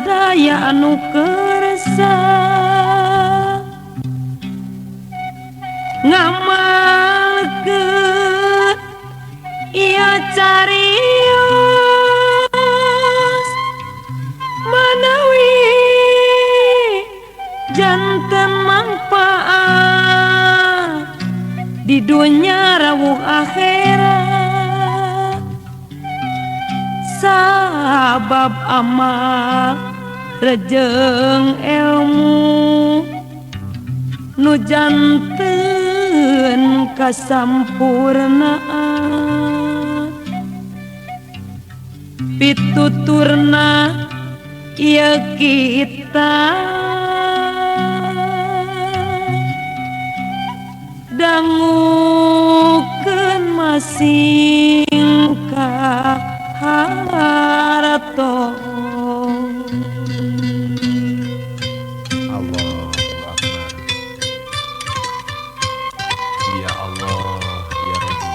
Sadaya anu kersa ngamalkeun ieu carios manawi janten mangpaat di dunya rawuh akhirat sabab amal rejeng ilmu nu janten kasampurnaan pituturna ieu kita dangukeun masing ka harto. Allahu Akbar. Ya Allah, ya Rabbi.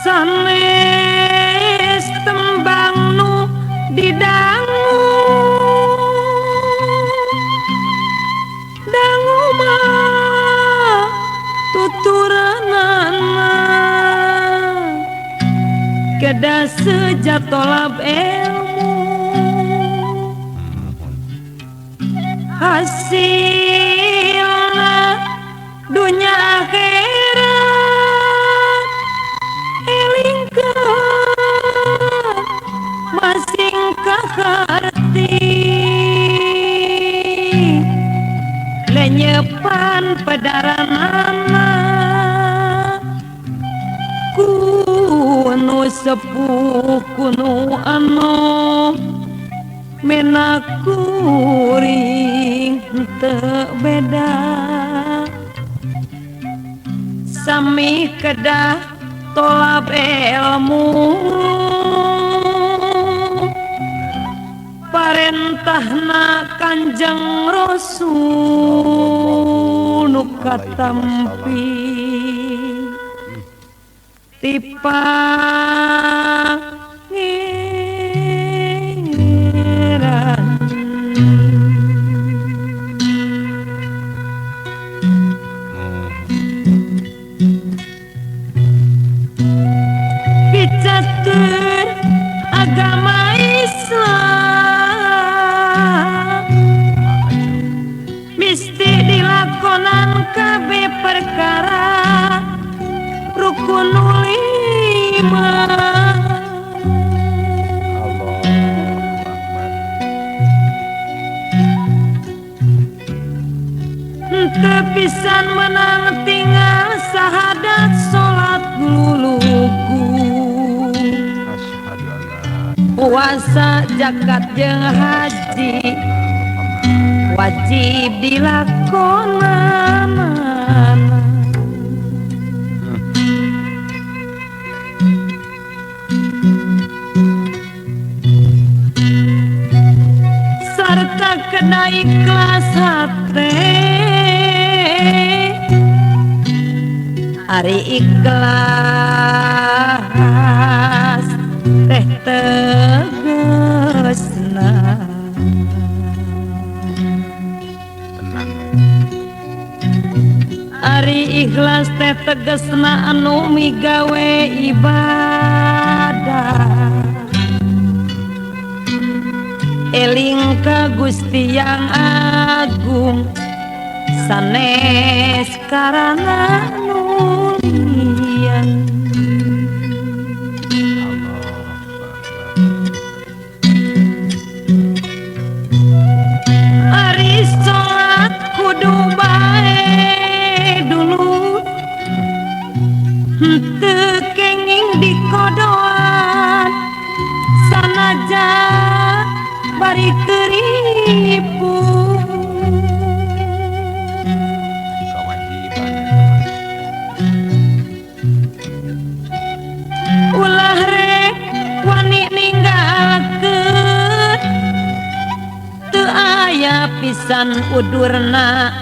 Sanes tembang nu didangu dangu mah tuturanana kedah sejatolab ilmu hasilna dunya akhirat masing kaharti lenyepan pedaranana kunu sepuh kunu anom menak kuring teu beda sami kedah tolab ilmu parentahna Kanjeng Rasul nu katampi ti Pangeran. Picatur agama Islam misti dilakonan kabeh perkara rukunul iman. Allahu Akbar. Teu pisan menang tinggal sahadat salat lulugu Asyhadu alla puasa zakat jeung haji wajib dilakonan. Sarta kena ikhlas hate ari ikhlas teh tegesna tenang. Ari ikhlas teh tegesna anu migawe ibadah eling ka Gusti Yang Agung sanes karana nulian. Ari salat kudu bae dulu henteu kenging dikodoan sanajan bari keripu. Kewajiban. pisan udurna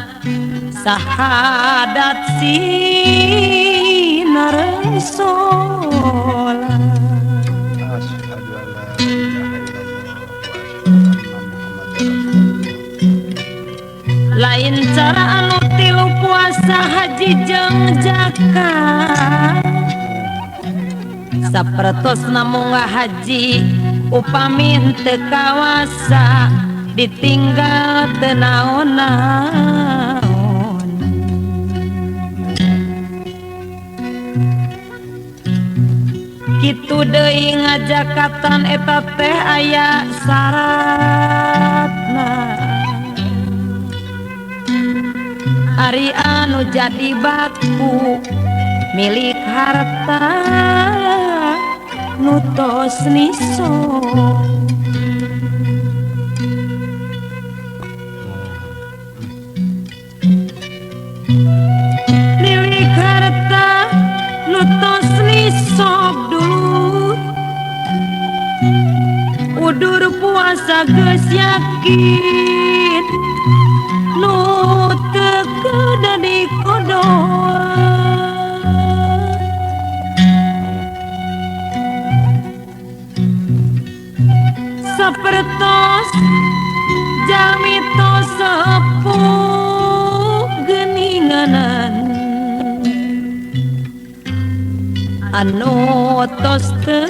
sahadat sinareng salat. Asyhadu alla ilaha illallah wa asyhadu anna Muhammadar Rasulullah. Lain cara anu tilu puasa haji jeung zakat, sapertosna munggah haji upami henteu kawasa ditinggal teu naon-naon. Kitu deui ngajakatan eta teh aya syaratna. Ari anu jadi baku milik harta nu tos nisab. Milik harta nu tos nisab dulu, udur puasa geus yakin nu teu kudu dikodoan. Sapertos jalmi tos sepuh geuninganan anu tos teu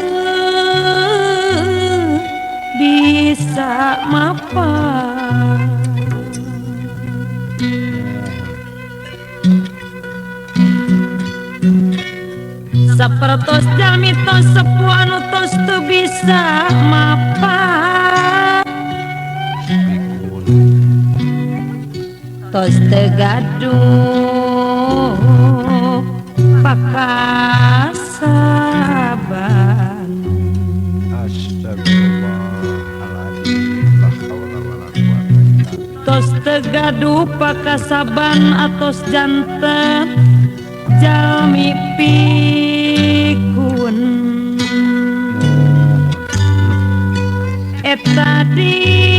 bisa mapan. Sapertos jalmi tos sepuh anu tos teu bisa mapan, tos teu gaduh pakasaban. Astagfirullahaladzim, la haula wala quwata illa billah. Tos teu gaduh pakasaban atos janten jalmi pikun. Eta di